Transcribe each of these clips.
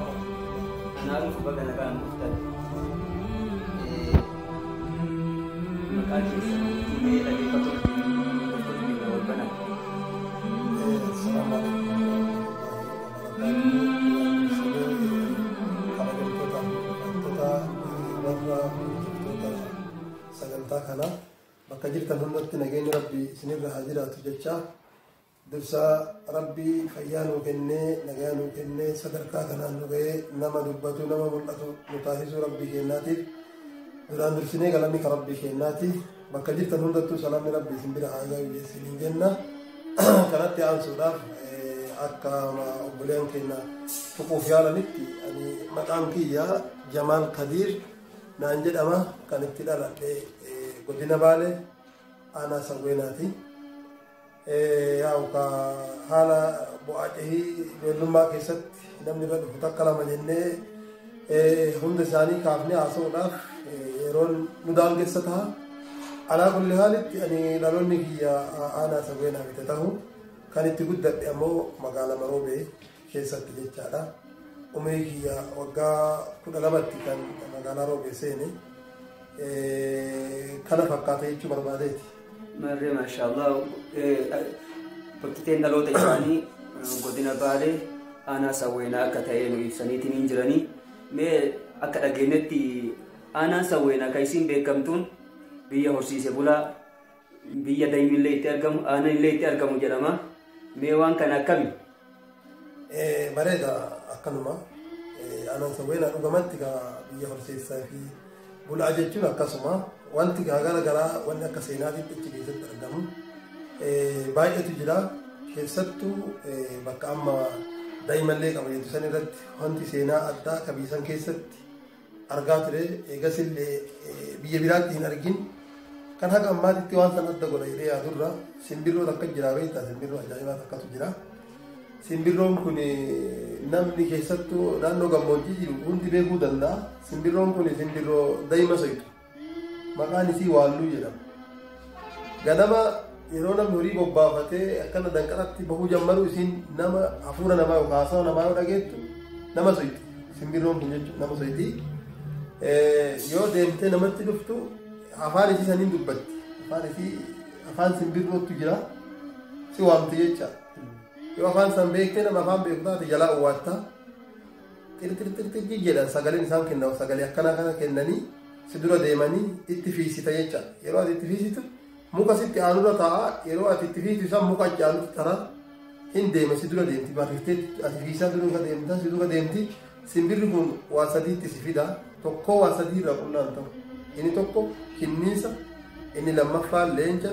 Kanaaf baga nagaan dhuftan. Maqaa keessan mee dhaggeeffattoota keenya wal banan. Assalamu alaikum warahmatullahi wabarakatuh. Kabajamtoota hordoftoota warra hordoftoota sagantaa kanaa bakka jirtan hundatti nageenyi Rabbii isinirra haa jiraatu jecha dursa Rabbii fayyaa nuu kennee, nagaa nuu kennee, sadarkaa kanaan nu ga'ee nama dubbatu nama mul'atu nu taasisuu Rabbii kennaatiif duraan dursinee galanni kan Rabbii kennaati. Bakka jirtan hundattuu salaamni Rabbii isin bira haa ga'u isiniin jenna. Kanatti aansuudhaaf akka obboleen keenya tuquuf yaalanitti, ani maqaan kiyya Jamaal Kadiir naan jedhama. Kan itti dhaladhe godina Baalee, aanaa Sawweenaati. Yaa'u ka haala bu'aa cehii ijoollummaa keessatti namni irra dhufu takka lama jennee hunda isaanii kaafnee haasa'uudhaaf yeroon nu daangessa ta'a. Alaa kulli haalitti ani dhaloonni kiyya aanaa Sawweenaa miti ta'u, kan itti guddadhe ammoo magaalaa Maroobee keessatti jechaadha. Umurii kiyya waggaa 12tti kan magaalaa Roobee seene. Kana fakkaata jechuu barbaadeeti. Marree, maashaallah, bakkiteen dhaloota isaanii godina Baalee, aanaa Sawweenaa akka ta'e nu ibsaniitiin hin jiranii. Mee akka dhageenyetti aanaan Sawweenaa kan isiin beekamtuun biyya horsiise bulaa, biyya daa'imni itti argamu, aannan illee itti argamu jedhama. Mee waan kana akkami? Bareeda, akkanuma. Aanaan Sawweenaa dhugamatti biyya horsiisaa fi bulaa jechuun akkasuma wanti gara garaa wanni akka seenaatitti achi keessatti argamu baay'eetu jira. Keessattuu bakka amma daa'imallee qaba jettu san irratti wanti seenaa addaa kabiisan keessatti argaa ture, eegasillee biyya biraatti hin argin, kan haga ammaatitti waan san adda godha jedhee yaadurra simbirroo takka jira, beektaa? Simbirroo ajaa'ibaa takkatu jira. Simbirroon kun namni keessattuu naannoo gammoojjii jiru hundi beekuu danda'a. Simbirroon kun simbirroo daa'ima so'itu. Maqaan isii waalluu jedhama. Ganama yeroo namni horii bobbaafatee akkana danqaratti bahuu jammaru, isiin nama hafuura namaa yookaan haasawa namaa yoo dhageettu nama so'iti. Simbirroon kun jechuun nama so'iti. Yoo deemtee namatti dhuftu afaan isii saniin dubbatti. Afaan isii afaan simbirrootu jira. Si waamti jecha. Yoo afaan san beektee nama afaan beeku taate jalaa uwwaatta. Xirxirxirxir jedhan sagaleen isaan kennan, sagalee akkanaa kana kennanii si dura deemanii itti fiisita jecha. Yeroo ati itti fiisitu muka sitti aanurra taa'a. Yeroo ati itti fiisitu isaan muka achi aanutti tara hin deema, si dura deemti. Barriftee ati fiisaa dura deemta, si dura deemti. Simbirri kun waa sadiitti si fida. Tokko waa sadii irraa qunnaan ta'u. Inni tokko kinniisa, inni lammaffaan leenca,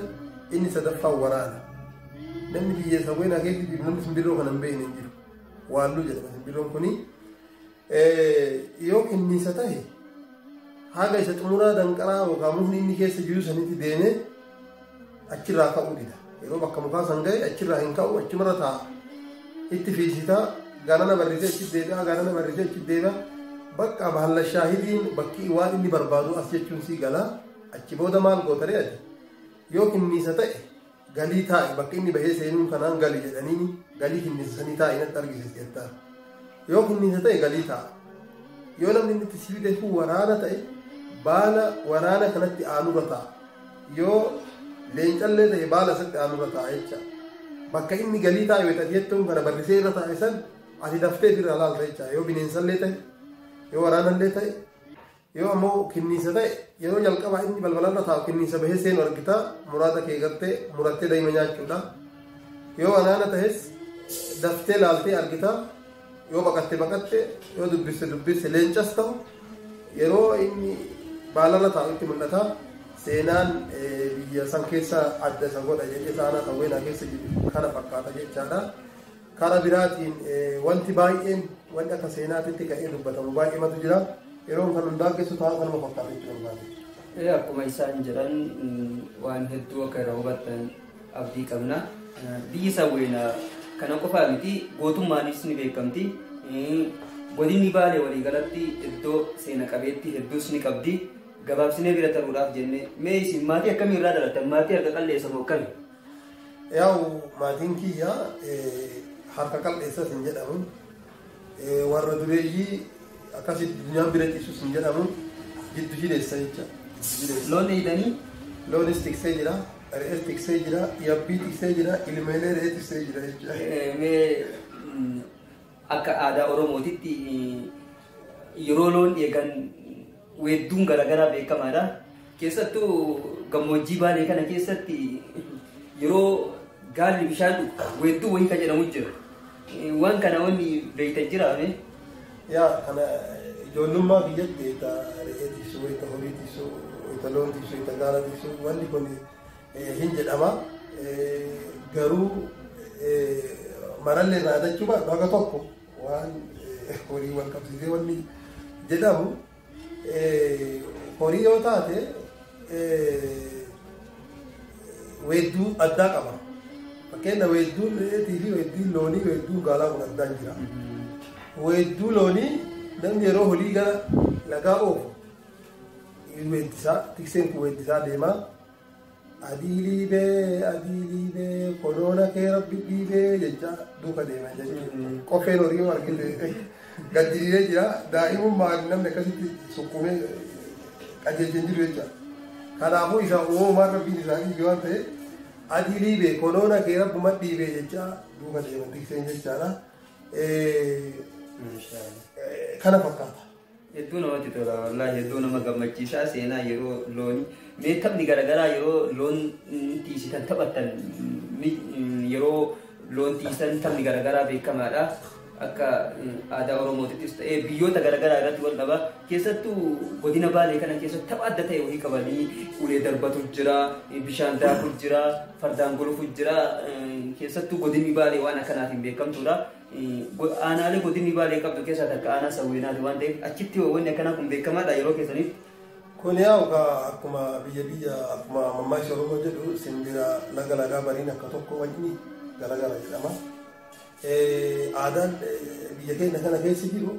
inni sadaffaan waraana. Namni biyya Sawweenaa keessa jiru namni simbirroo kana hin beekne hin jiru. Waalluu jedhama simbirroon kuni. Yoo kinniisa ta'e haga isa xumuraa danqaraa yookaan mukni inni keessa jiru sanitti deemee achirraa ka'uu dida. Yeroo bakka mukaa san ga'e achirraa hin ka'u, achumarra taa'a. Itti fiisitaa ganana barrisee achi deebi'a, ganana barrisee achi deebi'a. Bakka mahalla shaahidiin bakki waan inni barbaadu as jechuun sii gala. Achi booda maal goota ati? Yoo kinniisa ta'e galii taa'i, bakka inni bahee seenuun kanaan gali jedhanii galii kinniisa sanii taa'i natti argisiisi jettaa. Yoo kinniisa ta'e galii taa'a. Yoo namni inni itti sibiile kun waraana ta'e baala waraana kanatti aanurra taa'a. Yoo leencallee ta'e baala isatti aanurra taa'a jecha. Bakka inni galii taa'e wayita jettuun kana barrisee irra taa'e san ati daftee irra laalta jecha. Yoo bineensallee ta'e, yoo waraanallee ta'e, yoo ammoo kinniisa ta'e yeroo jalqabaa inni balbalarra taa'u kinniisa bahee seenu argita, muraada kee gartee murattee daa'ima nyaachuudha. Yoo waraana ta'es daftee laaltee argita, yoo baqatte baqatte, yoo dubbiste dubbiste. Leencas ta'u yeroo inni baalarra taa'u itti mul'ata. Seenaan biyya san keessa adda isa godha jedhee saanaa Sawweenaa keessa jiru kana fakkaata jechaadha. Karaa biraatiin wanti baay'een wanti akka seenaatitti ka'ee dubbatamu baay'eematu jira. Yeroo kan hundaa keessa taa'u kanuma fakkaata jechuudha. Akkuma isaan jedhan waan hedduu akka irraa hubattan abdii qabna. Biyyi Sawweenaa kana qofaa miti, gootummaanis ni beekamti. Godinni Baalee waliigalatti iddoo seena qabeetti hedduus ni qabdi. Gabaabsinee bira taruudhaaf jennee, mee isin maatii akkamii irraa dhalattan? Maatii harka qalleessa moo akkami? Yaa'u maatiin kiyya harka qalleessas hin jedhamu. Warra dureeyyii akkasitti addunyaan bira ciisus hin jedhamu. Giddu jireessa jecha. Loon eegdanii? Loonis tiksee jira, re'ees tiksee jira, yabbii tiksee jira, ilmeelee re'ee tiksee jira jechuudha. Mee akka aadaa Oromootitti yeroo loon eegan weedduun garaagaraa beekamaadha. Keessattuu gammoojjii Baalee kana keessatti yeroo gaalli bishaan dhugu weedduu wayii kan jedhamu jira. Waan kana wanni beektan jira mee? Yaa kana ijoollummaa biyyatti wayita re'ee tiksuu, wayita horii tiksuu, wayita loon tiksuu, wayita gaala tiksuu wanni kun hin jedhama. Garuu marallee irraa yaadachuu baadhu haga tokko waan horii wal qabsiisee wanni jedhamu horii yoo taate weedduu addaa qaba. Fakkeenya weedduun re'eetii fi weedduun loonii, weedduun gaalaa kun addaan jira. Weedduu loonii namni yeroo horii gara lagaa oofu weeddisaa, tikseen kun weeddisaa deemaa. Adii liibee, adii liibee, konoona kee rabbi dhiibee jecha duuka deema jechuudha. Qofeen horii yoo argite gaddisiisee jira. Daa'imummaan namni akkasitti sukkuumee qajeelchee jiru jecha. Kanaafuu isa uumamaan rabbiin isaanii waan ta'eef adii liibee konoona kee rabbuma dhiibee jecha duuka deeman tikseen jechaadha. Kana fakkaata. Hedduu namatti tola, wallaahi hedduu nama gammachiisaa seenaa yeroo loonii. Mee taphni garaagaraa yeroo loon tiisitan taphattan, yeroo loon tiisan taphni garaagaraa beekamaadha. Akka aadaa Oromootittis ta'ee biyyoota garaagaraa irratti wal dhaba. Keessattuu godina Baalee kana keessatti tapha adda ta'e wayii qabanii ulee darbatu jira, bishaan daakuu jira, fardaan gulufu jira. Keessattuu godinni Baalee waan akkanaatiin beekamtuudha. Aanaalee godinni Baalee qabdu keessaa takka aanaa Sawweenaati waan ta'eef achitti wanni akkanaa kun beekamaadha yeroo keessanitti. Kun yaa'u akkuma biyya biyya akkuma mammaaksa Oromoo jedhu simbira laga lagaa bariin akka tokko wajjin galagala jedhama. Aadaan biyya keenya kana keessa jiru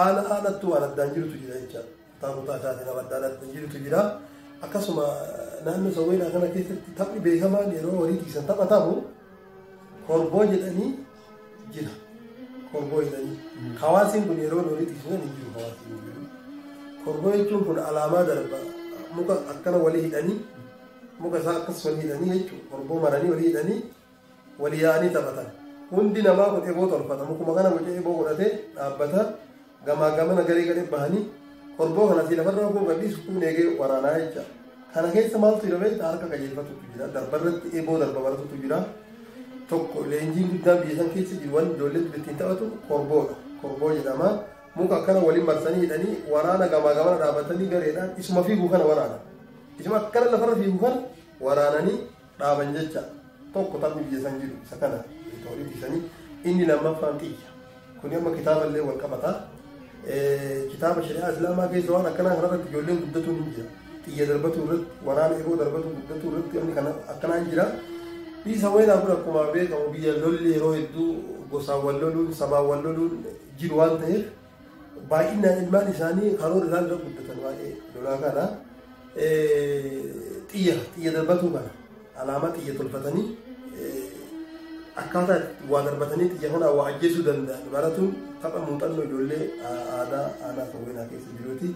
aana aanattuu waan addaan jirutu jira jecha. Kutaa kutaa isaatiin addaan addaan jirutu jira. Akkasuma naannoo Sawweenaa kana keessatti taphni beekamaan yeroo horii tiksan taphatamu korboo jedhanii jira. Korboo jedhanii. Hawaasiin kun yeroo horii tiksan hin jiru hawaasiin hin jiru. Korboo jechuun kun alaamaa darba muka akkana walii hidhanii muka isaa akkas walii hidhanii jechuudha. Korboo maranii walii hidhanii walii yaa'anii taphatan. Hundi namaa kun eboo tolfata. Mukuma kana bocee eboo godhatee dhaabbata. Gamaa gamana garee garee bahanii korboo kana asii lafarra kun gadhiisu kun eegee waraanaa jecha. Kana keessa maaltu jira beektaa? Harka qajeelfatutu jira. Darbarratti eboo darba baratutu jira. Tokko leenjiin guddaan biyya san keessa jiru waan ijoolleen ittiin taphatu korboodha. Korboo jedhama. Muka akkana waliin marsanii hidhanii waraana gamaa gamana dhaabatanii gareedhaan isuma fiiguu kana waraana. Isuma akkana lafarra fiiguu kana waraananii dhaaban jecha. Tokko taphni biyya san jiru isa kana horii tiksanii. Inni lammaffaan xiyya. Kuni amma kitaaba illee wal qabata. Kitaaba shari'aa islaamaa keessa waan akkanaa kanarratti ijoolleen guddatuun hin jira. Xiyya darbatu irratti, waraana eboo darbatu guddatu irratti wanni kana akkanaa hin jira. Biyyi Sawweenaa kun akkuma beekamu biyya lolli yeroo hedduu gosaan wal loluun sabaan wal loluun jiru waan ta'eef baay'inaan ilmaan isaanii karoora isaan irra guddatan baay'ee lolaa kana xiyya darbatuu kana alaamaa xiyya tolfatanii akkaataa waa darbatanii xiyya kana waa ajjeesuu danda'an baratuun tapha muuxannoo ijoollee aadaa aanaa Sawweenaa keessa jiruuti.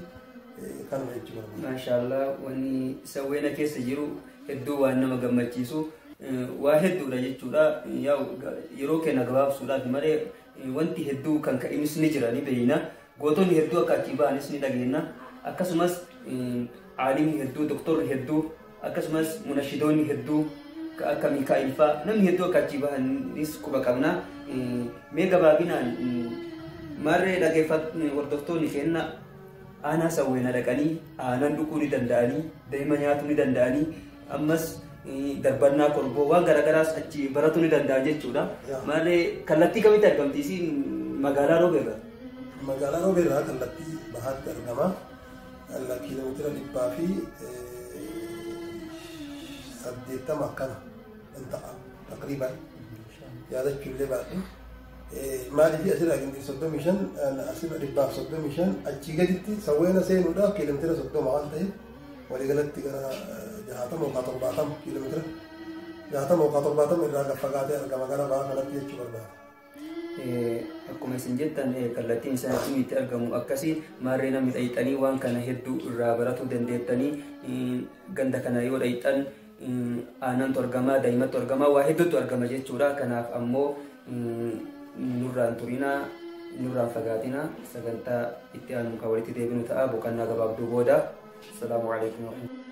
Kanuma jechuudha. Maashaallah, wanni Sawweena keessa jiru hedduu waan nama gammachiisu waa hedduudha jechuudha. Yeroo keenya gabaabsuudhaaf malee wanti hedduu kan ka'imis ni jira, ni beeyna. Gootonni hedduu akka achii ba'anis ni dhageenya. Akkasumas aalimni hedduu, doktorri hedduu, akkasumas munashidoonni hedduu akka Mikaa'il fa'aa namni hedduu akka achii ba'anis quba qabna. Mee gabaabinaan maarree dhaggeeffattoonni hordoftoonni keenya aanaa Sawweenaa dhaqanii aannan dhuguu ni danda'anii, daa'ima nyaatuu ni danda'anii, ammas darbannaa korboo waan garaagaraas achi baratuu ni danda'an jechuudha. Maarree kallattii kamitti argamti isiin magaalaa Roobeerraa? Magaalaa Roobeerraa kallattii bahaatti argama. Kiiloomeetira 180 akkana kan ta'a taqriiban yaadachuullee baadhu. Maaliif asirraa gindii 35, asirra 135, achii gaditti Sawweena seenuudhaaf kiiloomeetira 30 waan ta'eef waliigalatti gara 60 yookaan 70, kiiloomeetira 60 yookaan 70 irraa gad fagaatee argama gara bahaa kanatti jechuu barbaada. Akkuma isin jettan kallattiin isaa itti argamu akkasii. Maarree namni dhayixanii waan kana hedduu irraa baratuu dandeettanii, ganda kana yoo dhayixan aannantu argamaa, daa'imatu argamaa, waa hedduutu argama jechuudha. Kanaaf ammoo nurraan turinaa, nurraan fagaatinaa, sagantaa itti aanu kan walitti deebinu ta'a boqonnaa gabaabduu booda. Assalaamu alaikum warahmatullahi.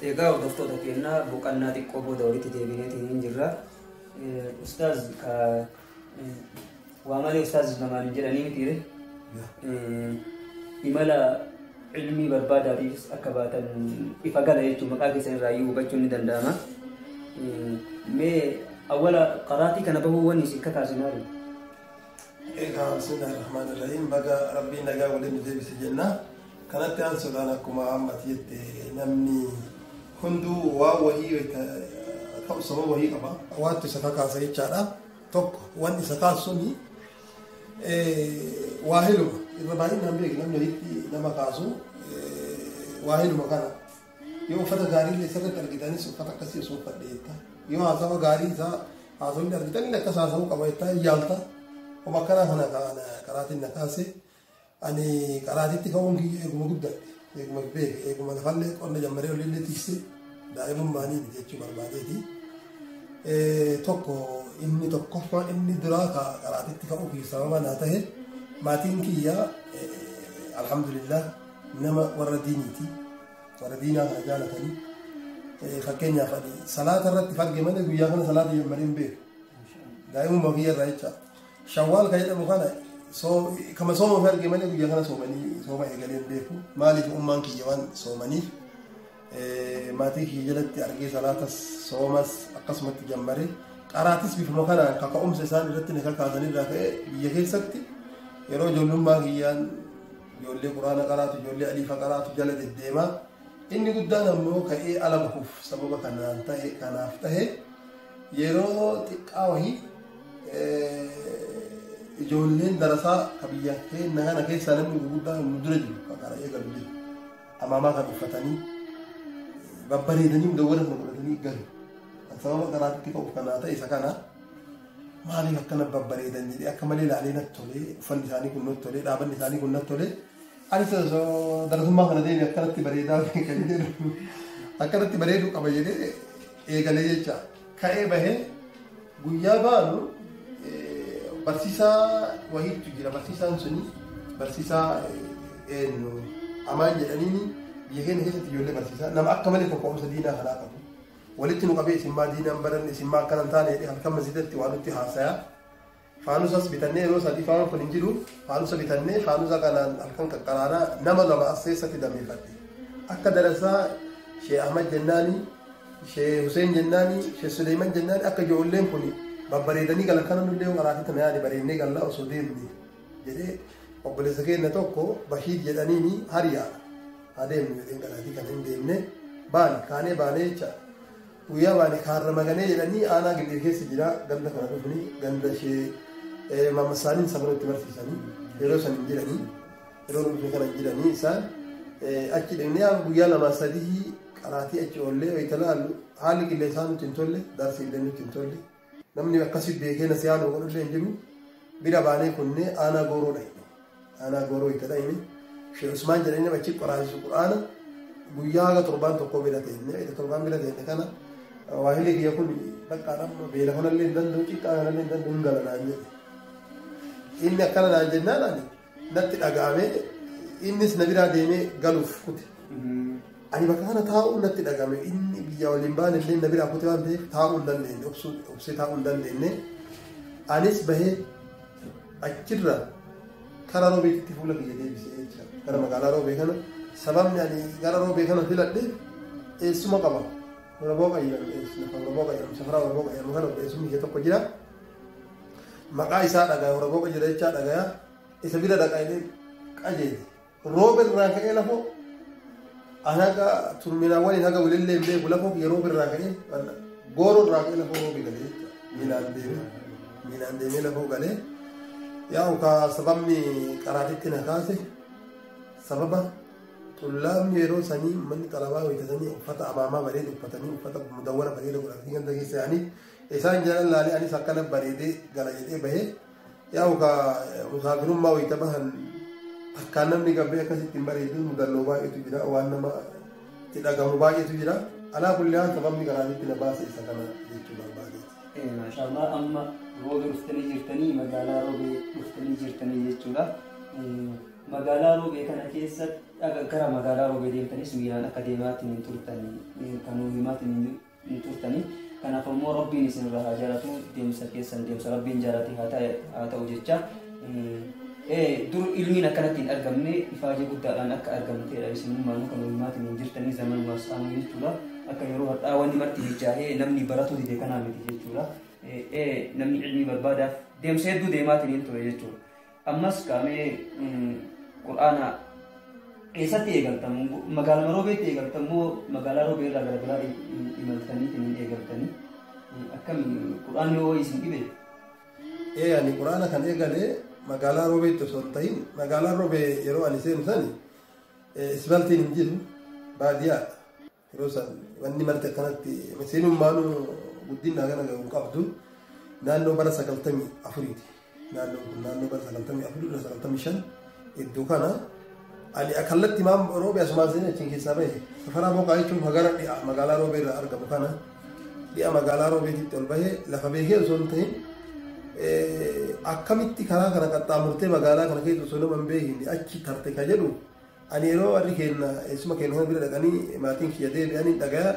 Egaa hordoftoota keenyaa, boqonnaa xiqqoo booda walitti deebineetiin hin jirra. Ustaaz, waa malee ustaaz namaan hin jedhanii mitiire. Imala ilmii barbaadaatiifis akka baatan ifa gala jechuun maqaa keessan irraa iyyuu hubachuun ni danda'ama. Mee awwala qaraatii kana bahuu wanni isin kakaase maali? Egaa, bismillahi rahmaani rahiim, baga rabbiin nagaa waliin nu deebise jenna. Kanatti aansuudhaan akkuma ammati jette namni hunduu waan wahii ta'u sababa wahii qaba. Waanti isa kakaasa jechaadha. Tokko wanni isa kaasuni waa hiluma. Irra baay'inaan beeku namni walitti nama kaasu waa hiluma kana. Yoo uffata gaarii illee sirriitti argitanis uffata akkasii osoo uffadhe jetta. Yoo haasawa gaarii isaa haasawni argitan illee akkas haasawuu qaba jettaa yaalta. Kuma akkanaa kana karaatiin na kaase. Ani karaatitti ka'uun kiyya eeguma guddadhe. Eeguma beeke, eeguma lafallee qonna jammaree olillee tikse, daa'imummaanii miti jechuu barbaadeeti. Tokko inni tokkoffaan inni duraa karaatitti ka'uu kiyya sababa naa ta'e maatiin kiyya alhamdulillah nama warra diiniiti. Warra diinaa kana jaalatanii. Fakkeenyaaf ani salaata irratti farge malee guyyaa kana salaata jammaree hin beeku. Daa'imummaa kiyya irraa jecha. Shawwaal kan jedhamu kana kama sooma ofii arge malee guyyaa kana soomanii sooma eegalee hin beeku. Maaliif? Ummaan kiyya waan soomaniif maatii kiyya jalatti argee salaatas soomas akkasumatti jammare. Qaraatis bifuma kanaan kaka'umsa isaan irratti na kakaasan irraa ka'e. Biyya keessatti yeroo ijoollummaa kiyyaan ijoollee quraana qaraatu, ijoollee aliifa qaraatu jala deddeemaa Inni guddaan ammoo ka'ee ala bahuuf sababa kanaan ta'e kanaaf ta'e yeroo xiqqaa wahii ijoolleen darasaa ka biyya keenya kana keessaa namni gurguddaan nu dura jiru kan qara'ee galu jiru. Amaamaa kan uffatanii babbareedanii mudawwara kana godhatanii galu. Sababa karaatti ka'uuf kanaa ta'e isa kana maaliif akkana babbareedan jedhee akka malee ilaalee natti tolee, uffanni isaanii kun natti tolee, dhaabanni isaanii kun natti tolee, anis osoo darasummaa kana deeme akkanatti bareedaa kan jedhu akkanatti bareeduu qaba jedhee eegalee jecha ka'ee bahee. Guyyaa baanu barsiisaa wahiitu jira. Barsiisaan suni barsiisaa eenyu Amaan jedhaniini biyya keenya keessatti ijoollee barsiisaa nama akka malee kokkoomsa diinaa kanaa qabu. Walitti nu qabee isin maa diinaan baranne, isin maa akkana hin taane jedhee halkan masjidatti waan nutti haasayaa. Faanusas bitannee yeroo sadii faanun kun hin jiru, faanusa bitannee faanusa kanaan halkan qaqqaraanaa nama lama as keessatti dameeffadhe. Akka darasaa Shee Ahmad jennaani, Shee Hussein jennaani, Shee Suleiman jennaani akka ijoolleen kun babbareedanii galan kana nullee qaraatii tana yaade bareednee gallaa osoo deemne jedhee obboleessa keenya tokko Bashiir jedhaniini hariyaa haa deemnu jedheen qaraatii kana hin deemne baane kaanee baanee jecha. Guyyaa baane kaarra maganee jedhanii aanaa Gindhiir keessa jira ganda kana dhufanii ganda ishee mammasaaniin saba itti barsiisanii yeroo san hin jiranii yeroo dhufne kana hin jiranii isaan achi dhaqnee guyyaa 2 3 qaraatii achi oollee wayita laallu haalli qilleensaa nutti hin tolle, darsi illee nutti hin tolle, namni akkasii beekee na si'aan godhu illee hin jiru. Bira baanee kunnee aanaa Gooroo dhaqne. Aanaa Gooroo itti dhaqne Shee Usmaan jedhanii nama achi qoraasisu Qur'aana guyyaa haga torbaan tokko bira teenne. Itti torbaan bira teenne kana waahilii kiyya kun bakka amma beela kanallee hin danda'u, xiqqaa kanallee hin danda'u, hin gala naan jedhe. Inni akkana naan jennaan ani natti dhaga'ame, innis na biraa deemee galuuf kute. Ani bakka kana taa'uun natti dhaga'ame, inni biyya waliin baane illee na biraa kute waan ta'eef taa'uu hin dandeenye, obsee taa'uu hin dandeenye. Anis bahee achirra karaa Roobeetitti fuula kiyya deebisee jecha gara magaalaa Roobee kana. Sababni ani gara Roobee kana filadhe eessuma qaba. Oromoo Qayyam, lafa Oromoo Qayyam, safara Oromoo Qayyam kana eessumni kiyya tokko jira. Maqaa isaa dhagaya, Oromoo Qayyam jechaa dhagaya, isa bira dhaqaa qajeele. Roobe irraa ka'ee lafoo an haga turminaa waliin haga walillee hin beeku, lafoo kiyya roobe irraa ka'ee Gooroo irraa ka'ee lafoo Roobe galee jecha miilaan deemee lafoo galee. Yaa'u ka sababni qaraatitti na kaase sababa xullaabni yeroo sanii manni xalabaa hojjetanii uffata amaamaa bareedu uffatanii uffata mudawwara bareeda godhatanii ganda keessa yaa'anii isaan jalan laalee anis akkana bareedee gala jedhee bahee. Yaa'u ka musaafirummaa wayita bahan akkaan namni gabbee akkasitti hin bareedu, mudannoo baay'eetu jira, waan nama itti dhagamu baay'eetu jira. Alaa kulli haal sababni qaraatitti na baase isa kana jechuu barbaadeeti. Maashaallah, amma Roobee dhuftanii jirtanii, magaalaa Roobee dhuftanii jirtanii jechuudha. Magaalaa Roobee kana keessatti gara magaalaa Roobee deemtanis miilaan akka deemaatiin hin turtanii kan himaatiin hin turtanii. Kanaaf ammoo Rabbiin isinirraa haa jaalatu, deemsa keessan deemsa Rabbiin jaalate haa ta'u jecha. Dur ilmiin akkanatti hin argamne, ifaajee guddaadhaan akka argamteedha isinummaanuu kan himaatiin hin jirtanii zamanuma saanuu jechuudha. Akka yeroo har'aa wanni marti mijaahee namni baratu dide kanaa miti jechuudha. Namni ilmii barbaadaaf deemsa hedduu deemaatiin hin ture jechuudha. Ammas qaamee Qur'aana eessatti eegaltan? Magaaluma Roobeetti eegaltan moo magaalaa Roobee irraa gara biraa imaltaniitiin hin eegaltanii? Akkami Qur'aanni yoo isin dhibe? Ani Qur'aana kan eegale magaalaa Roobeetti osoo hin ta'in, magaalaa Roobee yeroo ani seenu sani isbaltiin hin jiru, baadiyyaadha. Yeroo san wanni marti akkanatti seenummaanuu guddinaa kana gahu qabdu naannoo bara 94ti. Naannoon kun naannoo bara 94 irra 95 iddoo kana ani akallatti maam Roobee asumaan seenee achiin keessaa bahe. Safaraa Booqaa jechuun hagara dhi'a magaalaa Roobee irraa argamu kana dhi'a magaalaa Roobeetitti ol bahee lafa beekee osoo hin ta'in akkamitti karaa kana qaxxaamurtee magaalaa kana keessa osoo nama hin beekne achi tarte ka jedhu. Ani yeroo warri keenya eessuma keenya kana bira dhaqanii maatiin kiyya deebi'anii dhagaya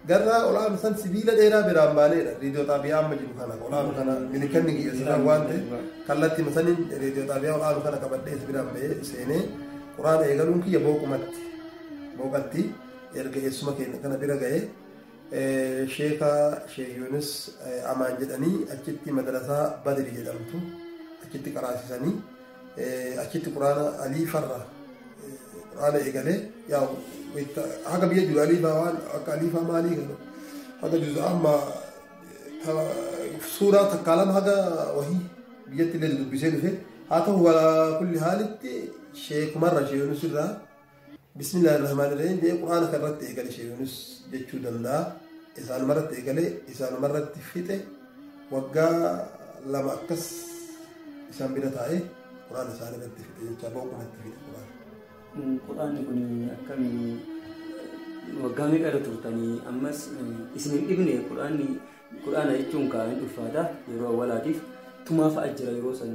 garraa olaanu san sibiila dheeraa biraan baaneedha. Reediyoo xaabiyaa amma jiru kana olaanu kana milikanni kiyya sirraa waan ta'e kallattii saniin reediyoo xaabiyaa olaanu kana qabadhee isa biraan bahee seenee Quraana eegaluun kiyya booqumatti booqatti erga eessuma keenya kana bira ga'ee sheeka Sheek Yuunus Amaan jedhanii achitti madrasaa Badri jedhamtu achitti qaraasisanii achitti Quraana Alii Farra Quraana eegalee yaa haga biyya jiru aliifaa waan akka aliifaa maalii kana haga juzu amma suuraa takkaa lama haga wahii biyyatti illee dubbisee dhufe. Haa ta'u walaa kulli haalitti sheekumarra Sheekh Yunus irraa bismillaahi rahmaani rahiim jedhee quraana kanarratti eegale Sheekh Yunus jechuu danda'a. Isaanumarratti eegalee isaanumarratti fixe waggaa 2 akkas isaan bira taa'ee quraana isaanii irratti fixe jecha boqonnatti fixe quraana. Quraanni kun akkamii waggaa meeqa irra turtanii ammas isin hin dhibne? Quraanni quraana jechuun kaa'an ulfaata yeroo awwaalaatiif tumaa fa'a jira yeroo san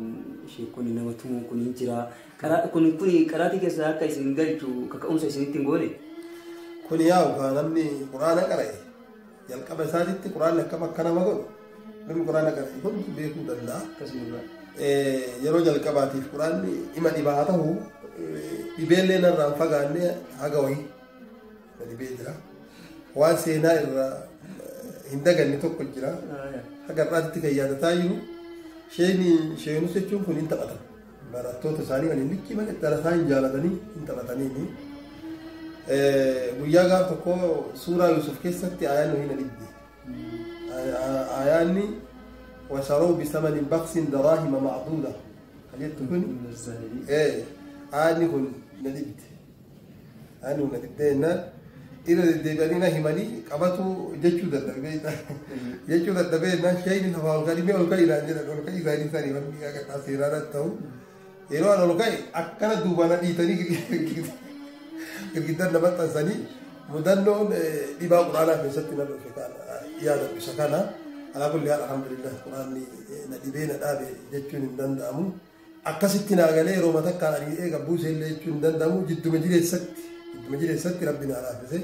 sheekonni nama tumuun kun hin jira. Kun qaraatii keessaa akka isin galchu kaka'umsa isinitti hin goone? Kun yaa'u kan namni quraana qara'e jalqaba isaatitti quraanni akkam akka nama godhu namni quraana qara'e hundi beekuu danda'a. Yeroo jalqabaatiif quraanni dhima dhibaa ta'u dhibeellee narraa hin fagaanne haga wayii dhibee jira. Waan seenaa irraa hin daganne tokko jira. Haga irraatti kan yaadataa jiru Sheekh Yunus jechuun kun hin taphatan. Barattoota isaanii waliin likkii malee darasaa hin jaalatanii hin taphataniini. Guyyaa gaaf tokko suuraa Yusuf keessatti ayaan wayii na dhibde. Ayaanni washaroo bisamanin baqsin daraahima macduuda kan jettu kun ayaanni kun na dhibde. Ayaanni kun na dhibde jennaan irra deddeebi'anii na himanii qabatu jechuu dadhabee jechuu dadhabee jennaan sheekni lafaa ol ka'ii ol ka'ii naan jedhan ol ka'ii isaanii isaanii wanni akka seeraan ta'u yeroo an ol ka'e akkana duubaan na dhiitanii girgiddaan na maxxansanii mudannoon dhibaa quraanaa keessatti na dhufe kana yaadadhu isa kana. Alaa kulli haal alhamdulillah quraanni na dhibee na dhaabe jechuun hin danda'amu. Akkasitti naa galee yeroo matakkaan ani eega buusee illee jechuun hin danda'amu. Jidduma jireessatti rabbi na laafise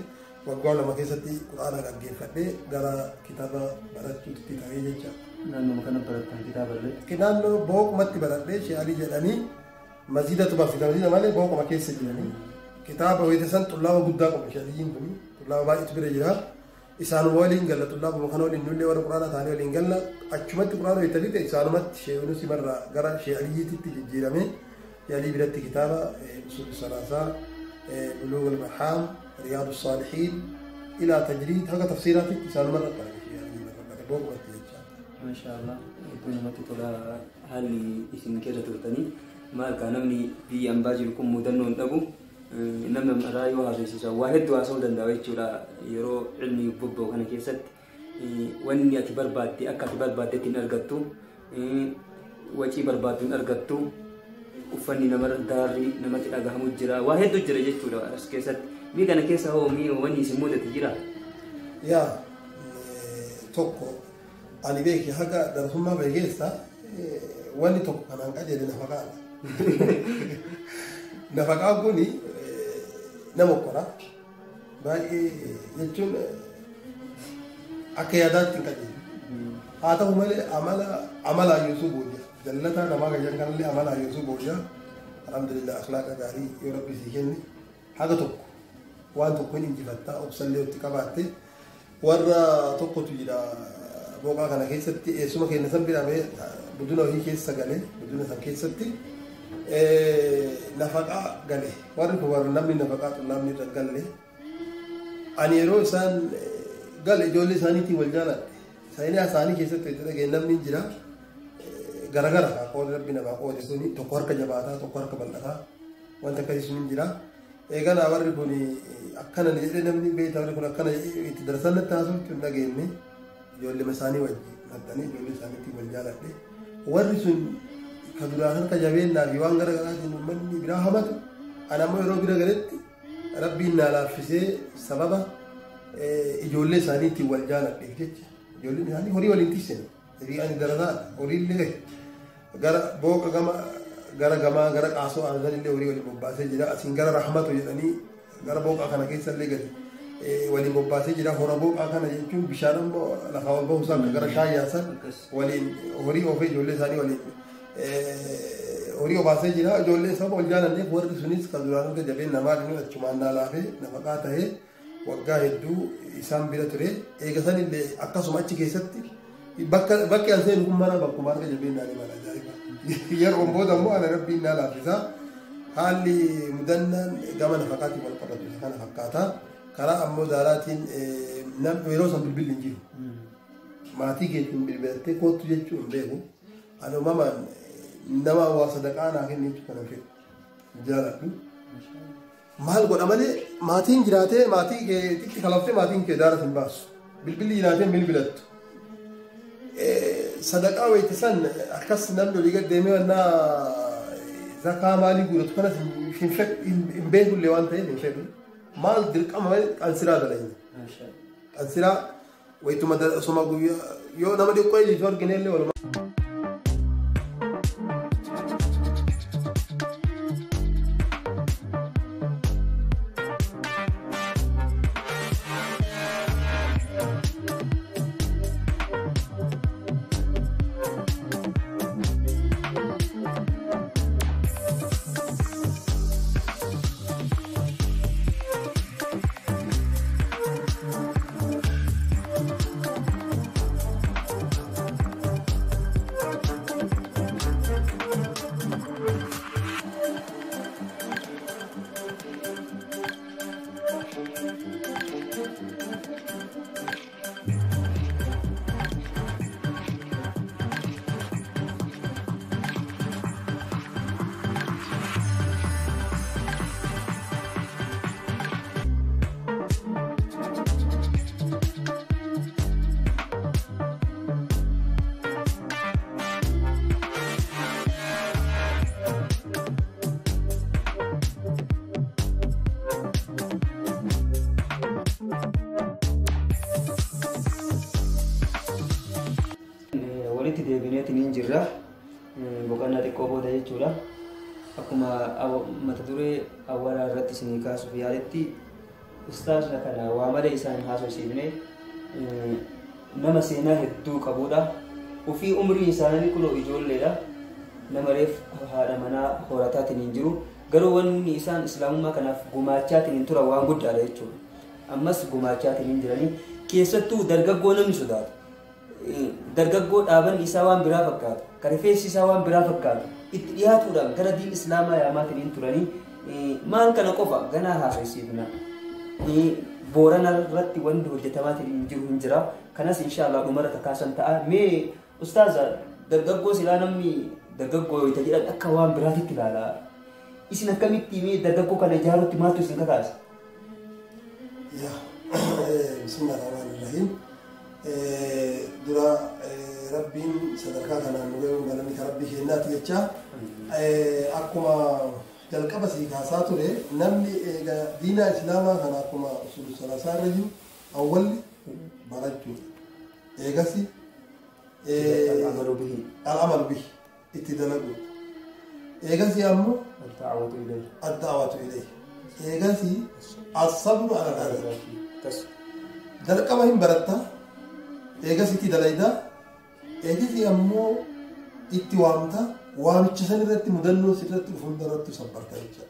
waggaa 2 keessatti quraana gaggeeffadhee gara kitaaba barachuutti ta'ee jecha. Naannoo kana barattan kitaaba illee? Naannoo booqumatti baradhee Sheekh Alii jedhanii masjiidatu barsiisa masjiida malee booquma keessa jiranii. Kitaaba wayita san xullaaba guddaa qabu Sheekh Aliyyiin kun xullaaba baay'eetu bira jira. Isaanuma waliin galla xullaabuma kana waliin nullee warra quraana ta'anii waliin galla achumatti quraana wayita fixe isaanumatti Sheekh Yunus irraa gara Sheekh Aliyyiitti jijjiirame. Sheekh Alii biratti kitaaba usuul salaasaa بلوغ المرام رياض الصالحين إلى تجريد هذا تفسيرات إنسان مرة ما شاء الله يكون ما تطلع هل اسم كذا ترتني ما كان مني بي أمباجي لكم مدنون أبو نمنا رأي وهذا الشيء واحد واسود دندوي شو يرو علمي ببو كان كيست وإني أكبر بادي أكبر بادي تنرجتو وشي بربادي تنرجتو uffanni nama daarri namatti dhagahamu jira waa hedduu jira jechuudha as keessatti. Mii kana keessa hoo mii wanni isin mudate jira? Yaa tokko ani beeki haga darasummaa bahe keessa wanni tokko kanaan qajeele nafaqaadha. Nafaqaan kuni nama okkora baay'ee jechuun akka yaadaatti hin qajeelu. Haa ta'u malee amala Yusuf booji'a. Jallataa namaa kan jedhan kanallee amala Yusuf booji'a. Alhamdulillah akhlaaqa gaarii yoo rabbi sii kenne haga tokko waan tokko hin injifattaa obsallee itti qabaatte warra tokkotu jira booqaa kana keessatti eessuma keenya san bira bahee buduna hojii keessa galee buduna san keessatti nafaqaa gale warri kun warra namni nafaqaa xullaamni irra galle ani yeroo isaan gale ijoollee isaaniitiin wal jaaladhe seenaa isaanii keessatti itti dhageen namni jira garagara qoodi rabbi namaa qoode kuni tokko harka jabaataa tokko harka bal'ataa wanta akkasii sun jira. Eeganaa warri kun akkana jedhee namni beektaa warri kun akkana itti darsan natti haasoftu hin dhageenye ijoollee isaanii wajjin maxxanii ijoollee isaaniitiin wal jaaladhe warri sun ka duraan harka jabeennaa fi waan gara garaatiin uummanni biraa hamatu ana ammoo yeroo bira galetti rabbiin naa laaffisee sababa ijoollee isaaniitiin wal jaaladheef jecha ijoolleen isaanii horii waliin tiksine horii ani darasaa horiillee gara booqa gama gara gamaa gara qaasoo aansan illee horii waliin bobbaasee jira asiin gara rahmatu jedhanii gara booqaa kana keessa illee gadi waliin bobbaasee jira hora booqaa kana jechuun bishaan ammoo lafaa ol bahu isaan gara shaayyaasan waliin horii oofee ijoollee isaanii waliin horii obaasee jira ijoollee sababa wal jaalanneef warri sunis kan duraan harka jabeen namaa dhinu achumaan naa laafee nafaqaa tahee waggaa hedduu isaan bira ture eega san illee akkasuma achi keessatti bakki an seenu kun mana bakkuma harka jabeen naa mana ajaa'iba. Yeroon booda immoo ana rabbiin naa laaffisaa. Haalli mudannaan gama nafaqaatiin wal qabatu isa kana fakkaata. Karaa ammoo daaraatiin yeroo san bilbilli hin jiru. Maatii keetiin bilbilattee kootu jechuu hin beeku. Ani uumamaan nama waa sadaqaa naa kennu jechuu kana fedhu. Jaaladhu. Maal godha malee maatiin jiraatee maatii keetitti kalaftee maatiin kee daara sin baasu. Bilbilli jiraatee bilbilattu. Sadaqaa wayitti san akkas namni olii gad deemee wannaa zakaa maalii guuratu kanas hin beekullee waan ta'eef hin fedhu. Maal dirqama malee qansiraa dalagna. Qansiraa wayituma osoma guyyaa yoo nama xiqqoo ijjiitu argine illee walumaa. Walitti deebineetiin jirra. Boqonnaa xiqqoo booda jechuudha. Akkuma mata duree awwaalaa irratti isinii kaasuuf yaaletti ustaazna kana waa malee isaan haasofsiifne nama seenaa hedduu qabudha. Ofii umrii isaanii kunoo ijoolleedha. Nama reef haadha manaa horataatiin hin jiru. Garuu wanni isaan islaamummaa kanaaf gumaachaatiin hin turan waan guddaadha jechuudha. Ammas gumaachaatiin hin jiranii. Keessattuu dargaggoo namni sodaatu. Dargaggoo dhaabanni isaa waan biraa fakkaatu, ka rifeensi isaa waan biraa fakkaatu, itti dhiyaatuudhaan gara diin islaamaa yaamaatiin hin turanii. Maal kana qofa ganaa haasofsiifna. Boorana irratti wanti hojjetamaatiin hin jiru hin jira. Kanas inshaallah dhumarra kakaasan ta'a. Mee ustaaza, dargaggoo silaa namni dargaggoo yoo jedhan akka waan biraatitti ilaala. Isin akkamitti mee dargaggoo kana ijaaruutti maaltu isin kakaase? Yaa, bismillahirrahmanirrahiim. Dura Rabbiin sadarkaa kanaan nu gahuun galanni kan Rabbii keenyaati jecha. Akkuma jalqaba sii kaasaa ture, namni eega diinaa islaamaa kana akkuma usulu salaasaa irra jiru awwalli barachuudha. Eegasi Al-amalu bihi. Al-amalu bihi, itti dalaguudha. Eegasi ammoo Ad-da'watu ilayhi. Ad-da'watu ilayhi. Eegasi as-sabru ala al-adha. Jalqaba hin barattaa, eegas itti dalaydaa, eegasi ammoo itti waamta, waamicha san irratti mudannoo sirratti dhufu hunda irratti sabbarta jechuudha.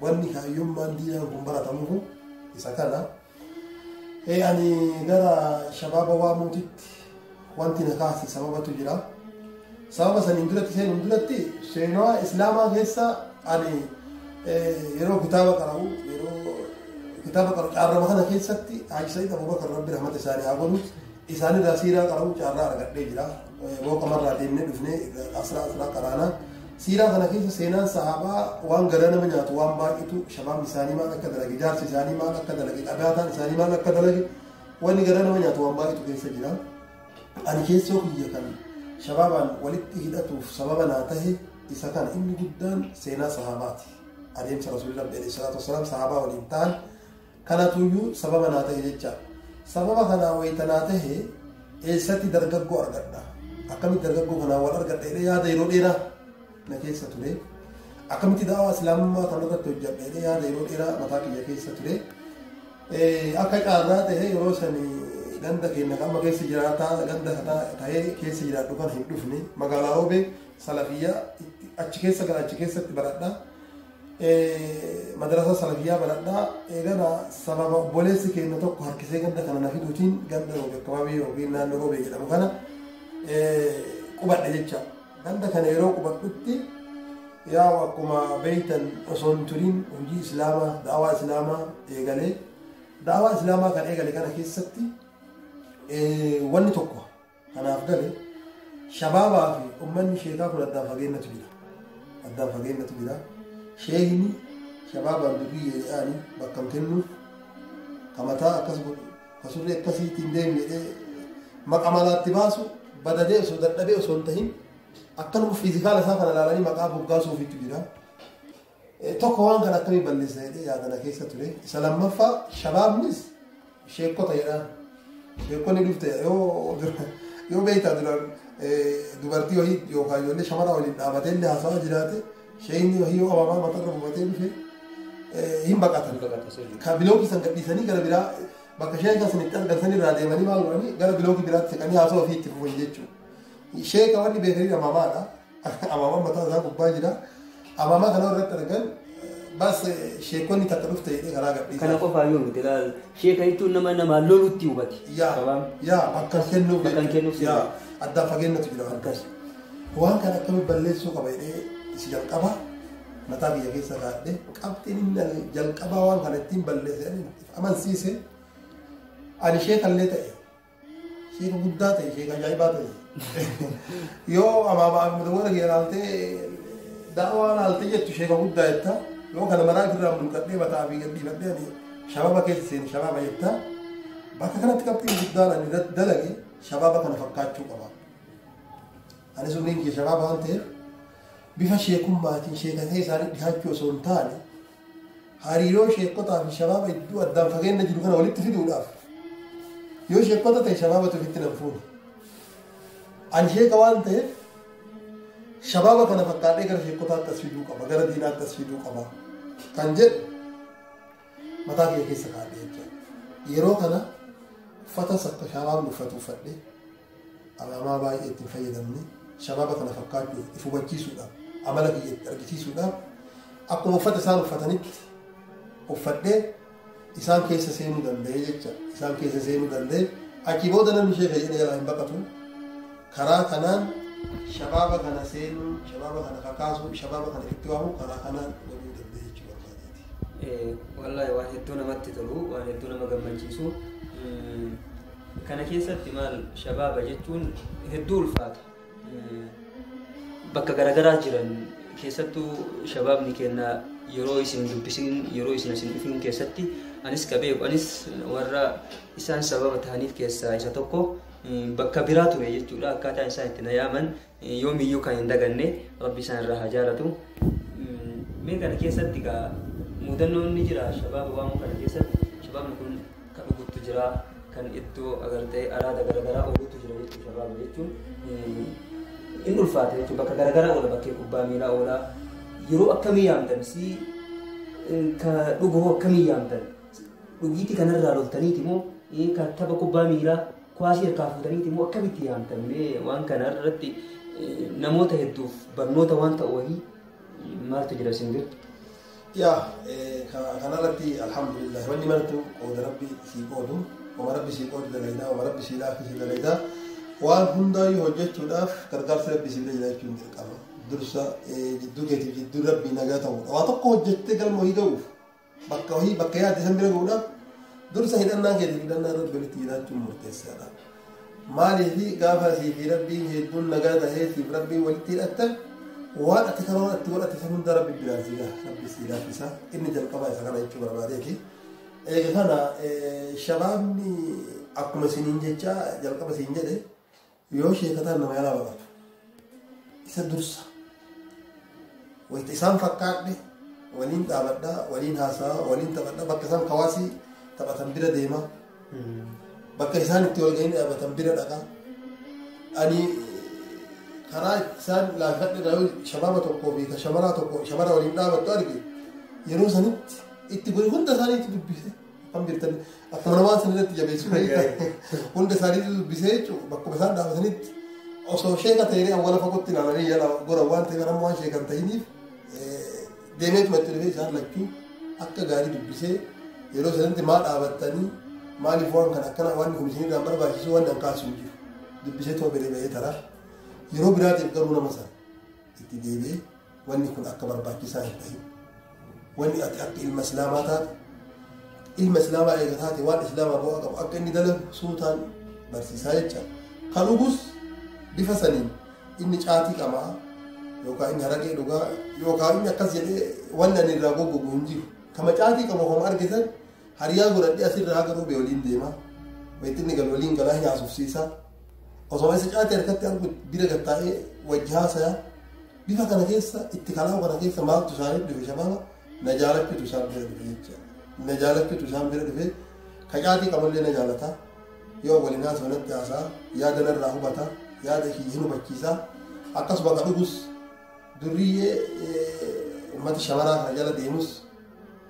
Wanni kaayyummaan diinaan kun baratamuuf isa kana. Ani gara shabaaba waamuutitti wanti na kaase sababatu jira. Sababa saniin duratti seenuun duratti seenaa islaamaa keessa ani yeroo kitaaba qara'u, yeroo kitaaba qara'u caarrama kana keessatti Haaji Sa'iid Abubakar Rabbi rahmata isaanii haa godhu, isaanirraa siiraa qara'u caarraa argadhee jira. Booqamarraa deemnee dhufnee asraa asraa qaraanaa. Siiraa kana keessa seenaan sahaabaa waan garaa nama nyaatu waan baay'eetu, shabaabni isaanii maal akka dalage, jaarsi isaanii maal akka dalage, qabaataan isaanii maal akka dalage, wanni garaa nama nyaatu waan baay'eetu keessa jira. Ani keessoo kiyya kan shabaabaan walitti hidhatuuf sababa naa tahe isa kana, inni guddaan seenaa sahaabaati. Adeemsa Rasuulli Rabbi alayhi salaatu wassalaam sahaabaa waliin ta'an kanatuyyuu sababa naa tahe jecha. Sababa kanaa wayita naa tahe eessatti dargaggoo argadha? Akkamitti dargaggoo kanaa wal argadha jedhee yaada yeroo dheeraa na keessa ture. Akkamitti da'awaa islaamummaa kanarratti hojjedha jedhee yaada yeroo dheeraa mataa kiyya keessa ture. Akka caarraa ta'e yeroo sani ganda keenya kan amma keessa jiraataa ganda ta'ee keessa jiraadhu kan hin dhufne magaalaa Roobee salafiyyaa achi keessa gara achi keessatti baradha. Madarasa salafiyyaa baradha. Eegana sababa obboleessi keenya tokko harkisee ganda kana na fiduutiin ganda Roobee akkababii yookiin naannoo Roobee jedhamu kana qubadhe jecha. Ganda kana yeroo qubadhutti Yaa akkuma beeytan osoo hin turin hojii Islaamaa, da'awaa Islaamaa eegalee, da'awaa Islaamaa kan eegale kana keessatti wanni tokko kanaaf gale, shabaabaa fi uummanni sheekaa kun addaan fageennatu jira. Addaan fageennatu jira. Sheekni shabaabaan dubbii jedhanii bakka hin kennuuf, ka mataa akkas godhu, ka surree akkasiitiin deemu jedhee maqa malaatti baasu, badadee osoo dadhabee osoo hin tahin, akkanuma physical isaa kana ilaalanii maqaa moggaasuufitu jira. Tokko waan kana akkamii balleessa jedhee yaadana keessa ture. Isa lammaffaa, shabaabnis sheekota jedhaan. Sheekonni dhufte yoo beektaa duraan dubartii wahii yookaan ijoollee shamara waliin dhaabatee illee haasawaa jiraate, sheekni wahii yoo ababaa matarra buufatee dhufe hin baqatan. Ka bilookii san gadhiisanii gara biraa, bakka sheeka san itti argan san irraa deemanii maal godhanii, gara bilookii biraatti siqanii haasawaa ofii itti fufan jechuudha. Sheeka wanni beekanii amaamaadha. Amaamaan mataa isaa gubbaa jira. Amaamaa kana irratti argan bas sheekonni takka dhufte jedhee karaa gadhiisa. Kana qofaa yoo miti, ilaal, sheeka jechuun nama namaan lolutti hubate. Yaa, bakka kennuuf. Bakka kennuuf. Yaa, addaan fageenyatu jira. Akkas. Waan kana akkamitti balleessuu qaba jedhee isi jalqaba mataa biyya keessa kaa'adhe. Qabxiin inni jalqabaa waan kana ittiin balleesse amansiise, ani sheekallee ta'e, sheeka guddaa ta'e, sheeka ajaa'ibaa ta'e, yoo amaamaa mudawwara kee ilaaltee da'awaa ilaaltee jettu sheeka guddaa jetta, yoo kana maraa ofirraa mulqadhee mataa fi gadhiifadhee ani shababa keessa seeni shababa jetta. Bakka kanatti qabxiin guddaan ani dalage, shababa kana fakkaachuu qaba. Ani umriin kee shababa waan ta'eef, bifa sheekummaatiin sheekatee isaanii dhihaachuu osoo hin taane, hariiroo sheekotaa fi shabaaba iddoo addaan fageenya jiru kana walitti fiduudhaaf, yoo sheekota ta'e shabaabatu ofitti nan fuune. Ani sheeka waan ta'eef shabaaba kana fakkaadhee gara sheekotaatti as fiduu qaba, gara diinaatti as fiduu qaba kan jedhu mataa kiyya keessa kaa'adhe jechuudha. Yeroo kana uffatas akka shabaabni uffatu uffadhee, alaamaa baay'ee ittiin fayyadamne, shabaaba kana fakkaachuuf, if hubachiisuudhaaf, amala kiyya itti argisiisuudhaaf, akkuma uffata isaan uffatanitti uffadhee isaan keessa seenuu danda'e jecha. Isaan keessa seenuu danda'e. Achii booda namni sheeka jedhee jalaa hin baqatu. Karaa kanaan shabaaba kana seenuu, shabaaba kana kakaasuu, shabaaba kana itti waamuu karaa kanaan godhuu danda'e jechuu barbaadeeti. Wallaahi waan hedduu namatti tolu, waan hedduu nama gammachiisu. Kana keessatti maal, shabaaba jechuun hedduu ulfaata. Bakka garaagaraa jiran keessattuu shabaabni keenya yeroo isin dubbisin, yeroo isin asin dhufin keessatti, anis ka beeku, anis warra isaan sababa ta'aniif keessaa isa tokko, bakka biraa ture jechuudha. Akkaataa isaan itti na yaaman yoomiyyuu kan hin daganne, Rabbi isaan irraa haa jaalatu. Mee kana keessatti gaa mudannoon ni jira shabaaba waamuu kana keessatti? Shabaabni kun kan dhuguttu jira, kan iddoo agartee araada garaagaraa oolutu jira jechuudha. Shabaaba jechuun inni ulfaata jechuudha. Bakka garaagaraa oola, bakkee kubbaa miilaa oola. Yeroo akkamii yaamtan? Si ka dhuguu akkamii yaamtan? Dhugiitii kanarraa loltaniiti moo, ka tapha kubbaa miilaa kuwaasii harkaa fuutaniiti moo, akkamitti yaamtan? Mee waan kana irratti namoota hedduuf barnoota waan ta'u wahii maaltu jira isin bira? Yaa, kanarratti alhamdulillah, wanni martu qooda Rabbi sii qoodu, wama Rabbi sii qoodu dalaydaa, wama Rabbi sii laaffise dalaydaa. Waan hundaayyuu hojjechuudhaaf gargaarsi Rabbi sii bira jiraachuun dirqama. Dursa jidduu keetiif jidduu Rabbii nagaa ta'uudha. Waa tokko hojjettee galma wahii ga'uuf, bakka wahii, bakka yaadde san bira ga'uudhaaf, dursa hidhannaa keetiif hidhannaa Rabbi walitti jiraachuun murteessaadha. Maaliifi, gaafa sii fi Rabbiin hedduun nagaa tahee siif Rabbiin walitti hidhattan, waan ati karoora itti godhate san hunda Rabbi biraan si gaha, Rabbi si laaffisa. Inni jalqabaa isa kana jechuu barbaadeeti. Eega kana shabaabni akkuma isiniin jecha jalqaba siin jedhe, yoo sheekataan nama yaalaa baqatu. Isa dursa. Wayita isaan fakkaadhe waliin dhaabadhaa, waliin haasa'aa, waliin taphadhaa, bakka isaan kawaasii taphatan bira deema. Bakka isaan itti wal ga'anii dhaabatan bira dhaqa. Ani karaa isaan laafadhe, shabaaba tokkoo fi ka shamaraa tokko shamara waliin dhaabattu arge, yeroo sanitti itti godhe, hunda isaaniitti dubbise. Akkam jirtan, akkuma namaan san irratti jabeessu, hunda isaaniitti dubbisee jechuudha. Bakkuma isaan dhaabatanitti osoo sheeka ta'ee awwala fagootti ilaalanii jala goran waan ta'eef, amma waan sheekan ta'iniif deemeetuma itti dhufee isaan lachuu akka gaarii dubbisee, yeroo sanitti maal dhaabattanii, maaliif waan kana akkana, waan kun isinirraan barbaachisu, waan an kaasu hin jiru, dubbisee too bire ba'ee taraa. Yeroo biraatiif garuu nama sana itti deebi'ee Wanni kun akka barbaachisaa hin ta'in. Wanni ati akka ilma islaamaa taate, ilma islaamaa eega taate waan islaamaa bu'aa qabu akka inni dalagu suutaan barsiisaa jecha. Kan dhugus bifa saniin inni caatii qamaa yookaan inni haraqee dhugaa yookaan inni akkas jedhee wanni ani irraa goggogu hin jiru. Kama caatii qabu kama argitan hariyaa godhadhee asirraa haga roobee waliin deema. Wayitti inni galu waliin galaa hin haasofsiisa. Osoo isa caatii harkatti argu bira gattaa'ee wajji haasaya. Bifa kana keessa itti kalaa'u kana keessa maaltu isaaniif dhufe shabaaba na jaalachuutu isaan bira dhufe jecha. Na jaalachuutu isaan bira dhufe ka caatii qabullee na jaalata. Yoo waliin haasa'u natti haasa'a yaada narraa hubata yaada ishii hin hubachiisa. Akkasuma ka dhugus durriyyee uummata shamaraa kana jala deemus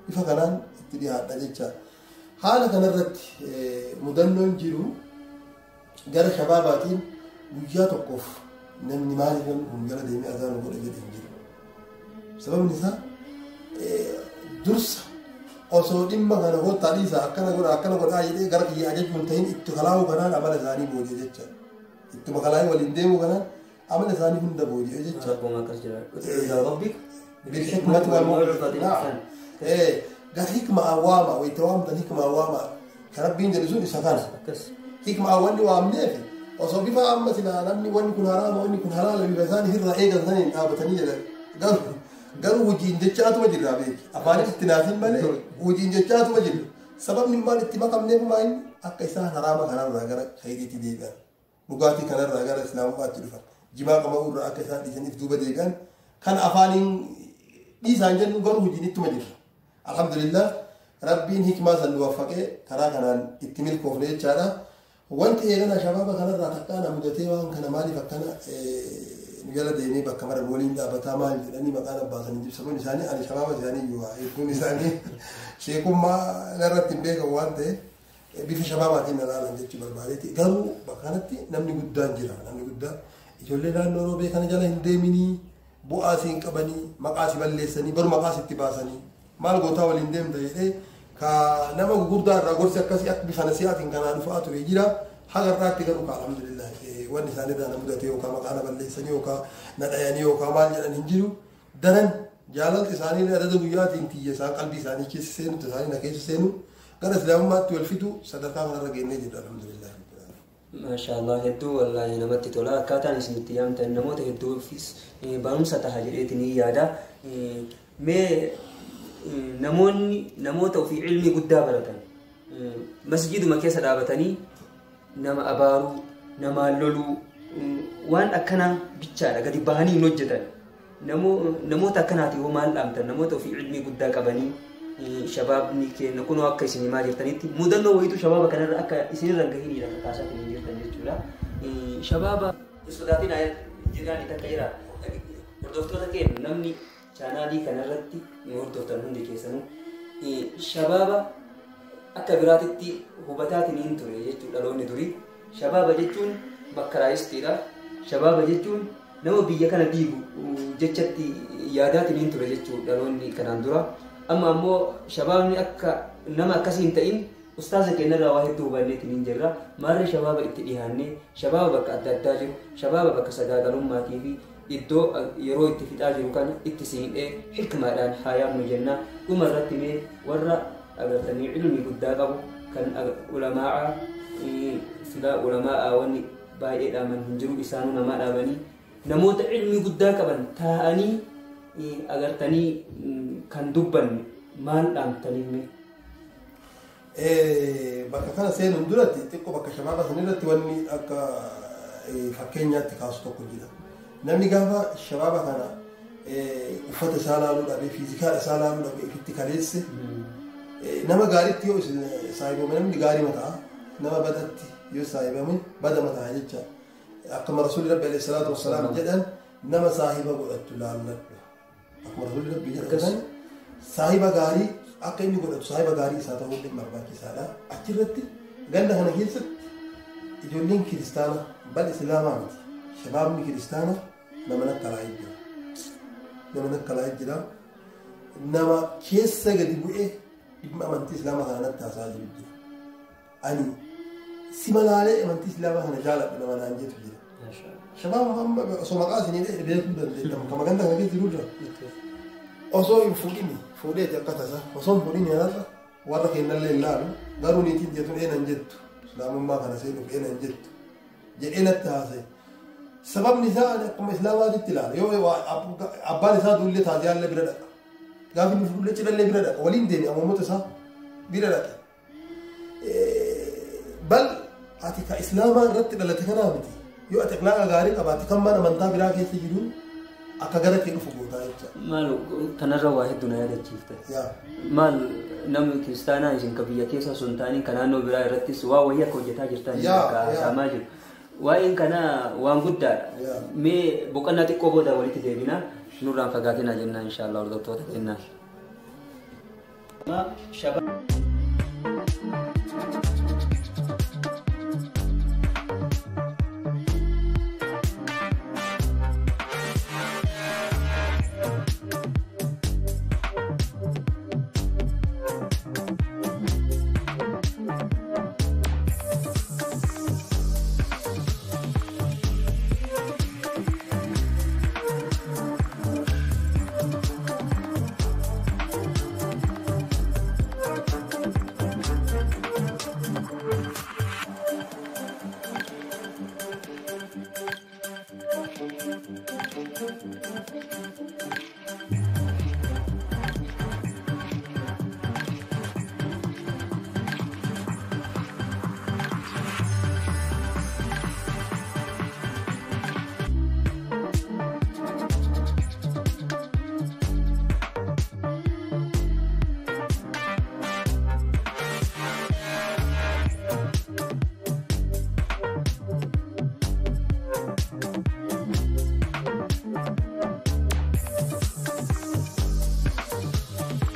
bifa kanaan itti dhiyaadha jecha. Haala kanarratti mudannoon jiru gara shabaabaatiin guyyaa tokkoof namni maaliif namni kun jala deemee azaana godha jedhe hin jiru. Sababni isaa dursa osoo dhimma kana kottaa dhiisaa akkana godha akkana godhaa jedhee gara kiyya ajajuu hin ta'in itti kalaa'uu kanaan amala isaanii booji'e jecha. Ittuma kalaa'ee waliin deemuu kanaan amala isaanii hunda booji'e jecha. Rabbuma akkas jira. Ilaa rabbik بالحكمة والموعظة نعم قال حكمة أوامة ويتوامت حكمة أوامة كربين جلسون إسا Akkas. Hikma wanni waamneef osoo bifa amma silaa namni wanni kun haraama wanni kun halaala bifa isaan irraa eegan saniin dhaabatanii jedhan garuu hojiin jechaatuma jirra beeki afaanis itti naasin malee hojiin jechaatuma jirra sababni maal itti makamneef maa inni akka isaan haraama kanarraa gara khayriitti deebi'an dhugaatii kanarraa gara islaamummaatti dhufan jimaa qama'uu irraa akka isaan dhiisaniif duuba deebi'an kan afaaniin dhiisaan jennu garuu hojiin ittuma jirra alhamdulillah rabbiin hikmaa san nu waffaqee karaa kanaan itti milkoofne jechaadha. Wanti eegana shabaaba kanarraa takkaa na mudatee waan kana maaliif akkana nu jala deemee bakka mara waliin dhaabbataa maal jedhanii maqaan abbaasanii jibsamuun isaanii ani shabaaba isaanii iyyuu hedduun isaanii sheekummaa narratti hin beekan waan ta'eef bifa shabaabaatiin na laalan jechuu barbaadeeti. Garuu bakka kanatti namni guddaan jira namni guddaan ijoollee naannoo roobee kana jala hin deeminii bu'aa si hin qabanii maqaa si balleessanii baru maqaa sitti baasanii maal gootaa waliin deemta jedhee ka nama gurguddaa irraa gorsi akkasii akka bifa nasiyaatiin kanaa dhufaa ture jira. Haga irraatti garuu ka alhamdulillah wanni isaanii irraa na mudate yookaan maqaa na balleessanii yookaan na dhayanii yookaan maal jedhan hin jiru. Daran jaalalti isaanii adada guyyaatiin tiyya isaan qalbii isaanii keessa seenu isaanii na keessa seenu gara islaamummaatti wal fidu sadarkaa kanarra geennee jirra alhamdulillah. Maashaallah hedduu wallaahi namatti tola. Akkaataan isin itti yaamtan namoota hedduufis barumsa taha jedheetiin ni yaada. Mee namoonni namoota ofii ilmi guddaa baratan masjiduma keessa dhaabatanii nama abaaruu, namaan loluu waan akkanaa bichaadha gadi bahanii hin hojjetan. Namoota akkanaati hoo maal dhaamtan namoota ofii ilmi guddaa qabanii shabaabni keenya kunoo akka isin himaa jirtanitti mudannoo wayiitu shabaaba kanarra akka isinirra hin gahinidha kakaasaa kan jirtan jechuudha. Shabaaba sodaatiin jiraan takka jira. Hordoftoota keenya namni chaanaalii kanarratti nu hordoftan hundi keessanuu shabaaba akka biraatitti hubataatiin hin ture jechuudha dhaloonni durii. Shabaaba jechuun bakkaraayistiidha. Shabaaba jechuun nama biyya kana diigu jechatti yaadaatiin hin ture jechuudha dhaloonni kanaan dura. Amma ammoo shabaabni akka nama akkasii hin ta'in ustaaza keenyarraa waa hedduu hubanneetiin hin jirra. Maarree shabaaba itti dhiyaannee shabaaba bakka adda addaa jiru shabaaba bakka sagaagalummaatii fi iddoo yeroo itti fixaa jiru kana itti siinqee hikmaadhaan haa yaamnu jenna. Dhuma irratti mee warra agartanii ilmi guddaa qabu kan ulamaa'a silaa ulamaa'a wanni baay'ee dhaaman hin jiru isaanuu namaa dhaabanii namoota ilmi guddaa qaban taa'anii agartanii kan dubbanne maal dhaamtanii mee? Bakka kana seenuun duratti xiqqoo bakka shabaaba sanirratti wanni akka fakkeenyaatti kaasu tokko jira. Namni gaafa shabaaba kana uffata isaa laaluu dhabee fiizikaala isaa laaluu dhabee ifitti kaleesse nama gaariitti yoo saahibame namni gaarii mataa nama badatti yoo saahibame bada mataa jecha. Akkuma rasuulli rabbi alayhi salaatu wassalaam jedhan nama saahiba godhattu laalladhu. Akkuma rasuulli rabbi jedhan saahiba gaarii akka inni godhatu saahiba gaarii isaa ta'uu illee barbaachisaadha. Achirratti ganda kana keessatti ijoolleen kiristaana bal islaamaa miti. Shabaabni kiristaana nama nakkalaa'ee jira. Nama nakkalaa'ee jira. Nama keessa gadi bu'ee dhimma amantii islaamaa kana natti haasa'aa jiru jira. Ani si malaalee amantii islaamaa kana jaaladhu nama naan jettu jira. Shabaaba amma osoo maqaa isinii beekuu dandeettamu kama ganda kana keessa jirurra. Osoo hin fuudhini fuudheeti akka tasa osoo hin fuudhini kanarra warra kennallee hin laalu garuu niitiin jettuun eenan jettu islaamummaa kana seenuuf eenan jettu jedhee natti haasa'e. Sababni isaa akkuma islaamaatitti ilaala yoo abbaan isaa duullee taaziyaallee bira dhaqa. Gaafi inni fuudhullee cidhallee bira dhaqa waliin deemi ammoommota isaa bira dhaqa. Bal ati ka islaamaa irratti dhalate kanaa miti yoo ati akhlaaqa gaarii qabaatte kan mana amantaa biraa keessa jiru akka gara kee dhufu gootaa jecha. Maal kanarra waa hedduu na yaadachiifte. Maal namni kiristaanaa isin ka biyya keessa osoo hin taane kan naannoo biraa irrattis waa wayii akka hojjetaa jirtan akka haasa'amaa jiru. Waa'een kanaa waan guddaadha. Mee boqonnaa xiqqoo booda walitti deebina nurraan fagaatinaa jennaan inshaallah hordoftoota kennaa.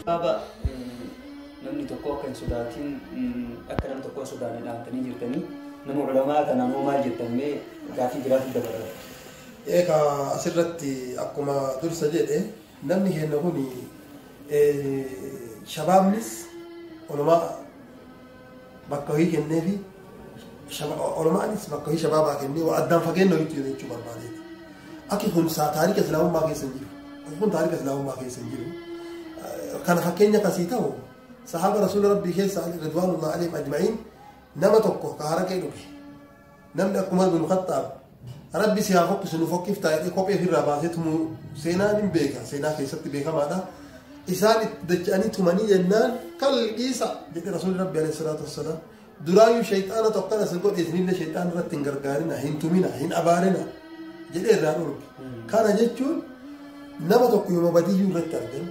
Baaba namni tokko akka hin sodaatin akka namni tokko hin sodaanne dhaamtanii jirtanii nama ulamaa kanaan hoo maal jettan mee gaaffii biraatti dabalata. Egaa asirratti akkuma dursa jedhe namni keenya kun shabaabnis ulamaa bakka hojii kenneefi ulamaanis bakka hojii shabaabaa kennee waa addaan fageenya walitti jiru jechuu barbaadeeti. Akki kun taarika islaamummaa keessa hin jiru. Akki kun taarika islaamummaa keessa hin jiru. Kana fakkeenya kasii ta'u sahaaba rasuula rabbii keessa ridwaanullah alayhim ajma'iin nama tokko ka haraqee dhuge namni akkuma ibn Khattaab rabbi si haa fokkisu nu fokkiftaa jedhee kophee ofirraa baasee tumuu seenaan hin beeka seenaa keessatti beekamaadha. Isaan itti dacha'anii tumanii jennaan kal dhiisa jedhe rasuulli rabbi alayhi salaatu wassalaam. Duraayyuu shayxaana tokko kana isin godhe isinillee shayxaana irratti hin gargaarina hin tumina hin abaarina jedhee irraa dhorke. Kana jechuun nama tokko yooma badiyyuu irratti argan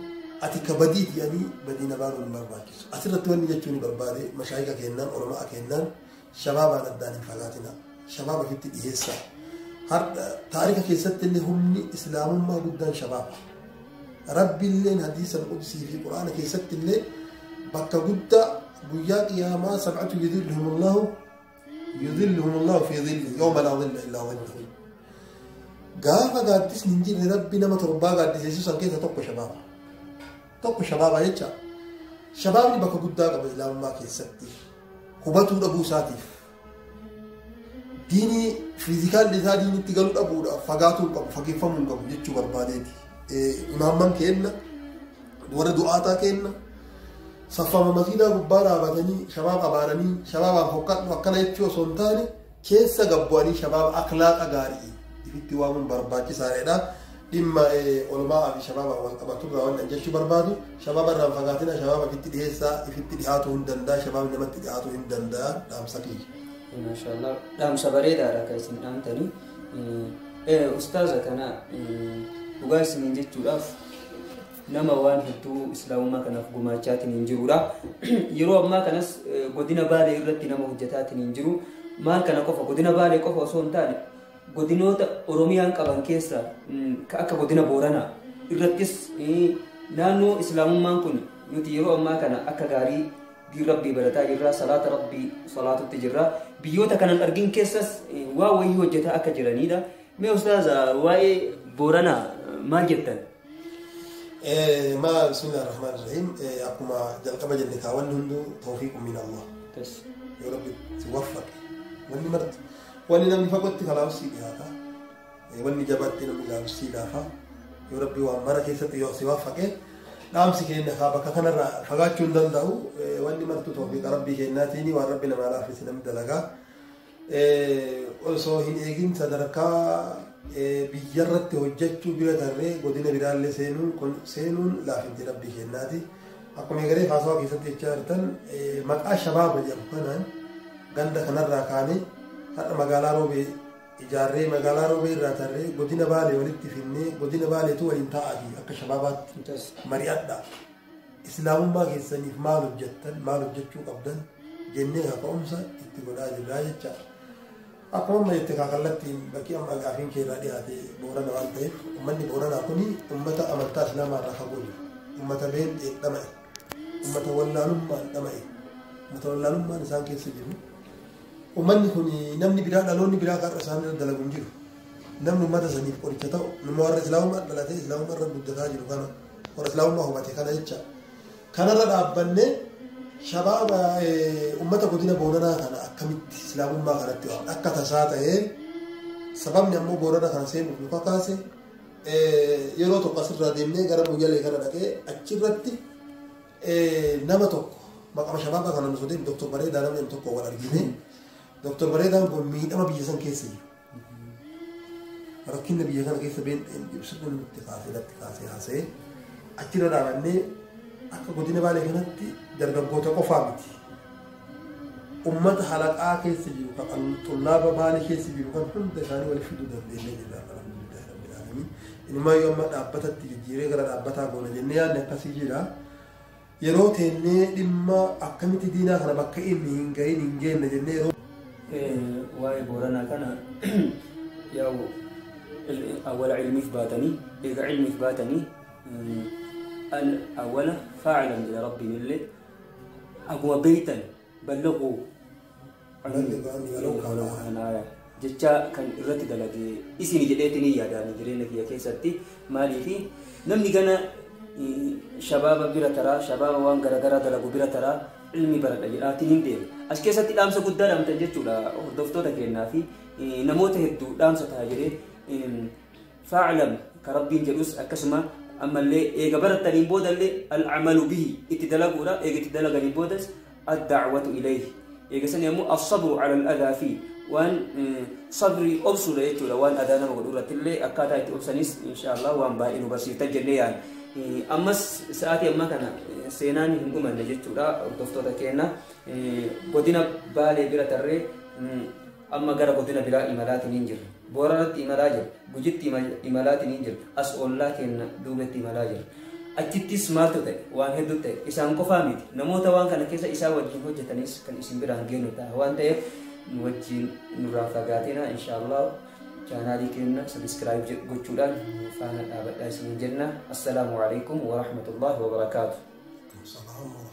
ati ka badiiti jedhanii badii namaa hin barbaachisu. Asirratti wanni jechuun ni barbaade mashaayika kennaan ulamaa kennaan shabaabaan addaan hin fagaatina. Shabaaba ofitti dhiyeessaa. Taarika keessatti illee humni islaamummaa guddaan shabaaba. Rabbi illeen hadiisa al-Qudsii fi Quraana keessatti illee bakka guddaa guyyaa qiyaamaa sab'atu yudhilluhumullahu fi dhilli yawma laa dhilla illaa dhilluhu. Gaafa gaaddisni hin jirre rabbi nama torbaa gaaddiseessu san keessa tokko shabaaba. Tokko shabaaba jecha. Shabaabni bakka guddaa qaba islaamummaa keessatti. Hubatuu dhabuu isaatiif. Diinii fiizikaalli isaa diinitti galuu dhabuudhaaf fagaatuu hin qabu, fageeffamuu hin qabu jechuu barbaadeeti. Imaamman kenna, warra du'aataa kenna, saffama masiidaa gubbaa dhaabatanii shabaaba abaaranii shabaabaan fokkadhu akkana jechuu osoo hin taane keessa gabbu'anii shabaaba akhlaaqa gaarii ifitti waamuun barbaachisaadha. Dhimma ulamaa fi shabaaba wal qabaturraa waan jechuu barbaadu shabaaba irraan fagaatina shabaaba ifitti dhiyeessaa ifitti dhihaatuu hin danda'a shabaabni namatti dhihaatuu hin danda'a dhaamsa kiyya. Maashaallah dhaamsa bareedaadha kan isin dhaamtanii. Ustaaza kana dhugaa isiniin jechuudhaaf nama waan hedduu islaamummaa kanaaf gumaachaatiin hin jirudha. Yeroo ammaa kanas godina Baalee irratti nama hojjetaatiin hin jiru. Maal kana qofa godina Baalee qofa osoo hin taane godinoota Oromiyaan qaban keessa akka godina Booranaa irrattis naannoo islaamummaan kun nuti yeroo ammaa kana akka gaarii diin rabbii barataa jirra, salaata rabbii salaatutti jirra. Biyyoota kanan argin keessas waa wayii hojjetaa akka jiranidha. Mee ustaaza waa'ee Booranaa maal jettan? Ma bismillah ar-Rahman ar-Rahim akkuma jalqaba jenne kaawwanni hunduu tawfiiqun min Allah. Yoo rabbi si waffaqe wanni marti Wanni namni fagootti kalaabsii dhiyaata. Wanni jabaatti namni laabsii laafa. Yoo Rabbi waan mara keessatti yoo si waffaqe dhaamsi keenya kaa bakka kanarraa fagaachuu hin danda'u. Wanni martuu tawfiiqa Rabbii kennaatiin waan Rabbi namaa laaffise namni dalagaa. Osoo hin eegin sadarkaa biyyarratti hojjechuu bira tarree godina biraallee seenuun kun seenuun laafinti Rabbii kennaati. Akkuma egeree haasawaa keessatti jechaa jirtan, maqaa shabaaba jedhamu kanaan ganda kanarraa kaanee har'a magaalaa Roobee ijaarree, magaalaa Roobee irraa tarree godina Baalee walitti finnee, godina Baaleetu waliin taa'aati akka shabaabaatti mari'adha. Islaamummaa keessaniif maal hojjettan, maal hojjechuu qabdan jennee kaka'umsa itti godhaa jirraa jecha. Akkuma amma jette kaa kallattiin bakki amma gaafiin kee irraa dhiyaate Boorana waan ta'eef, uummanni Booranaa kuni uummata amantaa Islaamaa irraa fagoo jiru. Uummata beenxeen dhama'e. Uummata wallaalummaan dhama'e. Uummata wallaalummaan isaan keessa jiru. Uummanni kun namni biraa, dhaloonni biraa kan isaan irra dalagu hin jiru. Namni uummata saniif qoricha ta'u nama warra Islaamummaa dhalatee Islaamummaa irra guddataa jiru kana, warra Islaamummaa hubate kana jecha. Kanarra dhaabbannee shabaaba uummata godina Booranaa kana akkamitti Islaamummaa kanatti waamna? Akka tasaa ta'ee sababni ammoo Boorana kana seenuuf nu kakaase, yeroo tokko asirraa deemnee gara Muyyalee kana dhaqee achirratti nama tokko maqama shabaabaa kana nu deemu, Doktor Bareedaa namni tokko wal argine. Doktor Bareedaan kun miidhama biyya san keessa jiru, rakkinna biyya kana keessa beenxeen jiru sirni nutti kaasee natti kaasee haasa'ee, achirra dhaabannee akka godina Baalee kanatti dargaggoota qofaa miti. Ummata halaqaa keessa jiru, kan xullaaba Baalee keessa jiru kan hunda isaanii walitti fiduu dandeenyee jirra. Alhamdulillahi rabbil alamin. Inumaayyuu amma dhaabbatatti jijjiiree gara dhaabbataa goona jennee yaadni akkasii jira. Yeroo teennee dhimma akkamitti diinaa kana bakka inni hin gahin hin geenne jennee yeroo Waa'ee Booranaa kana yaa'u awwala ilmiif baatanii, eega ilmiif baatanii, awwala fa'alan jedha Rabbiin illee, akkuma beeytan ballaquu jecha kan irratti dalage isin jedheetiin yaadaan jireenya kiyya keessatti. Maaliifi namni gana shabaaba bira taraa, shabaaba waan garaagaraa dalagu bira taraa, ilmi baradha jedhaatiin hin deemu. As keessatti dhaamsa guddaa dhaamtan jechuudha hordoftoota kennaa fi namoota hedduu dhaamsa ta'a jedhee. Faaclam ka Rabbiin jedhus akkasuma ammallee eega barattaniin boodallee alcamalu bihi, itti dalaguudha. Eega itti dalaganiin boodas addacwatu ilayhi, eega sani ammoo assabru cala aladaa fi waan sabrii obsuudha jechuudha. Waan adaa nama godhu irratti illee akkaataa itti obsanis insha Allah waan baay'ee nu barsiiftan jennee yaadna. Ammas sa'aatii ammaa kana seenaan hin dhumanne jechuudha hordoftoota keenya. Godina Baalee bira tarree amma gara godina biraa imalaatiin hin jirra. Booranatti imalaa jira, Gujitti imalaatiin hin jira, as ollaa keenya duubatti imalaa jira. Achittis maaltu ta'e? Waan hedduu ta'e. Isaan qofaa miti, namoota waan kana keessa isaan wajjin hojjetanis kan isin biraan geenyu ta'a waan ta'eef nu wajjin nurraa fagaatina. Inshaallah chaanaalii keenya subscribe gochuudhaan nu faana dhaabadhaa isiniin jenna. Assalaamu alaikum warahmatullahi wabarakaatu. Salaam.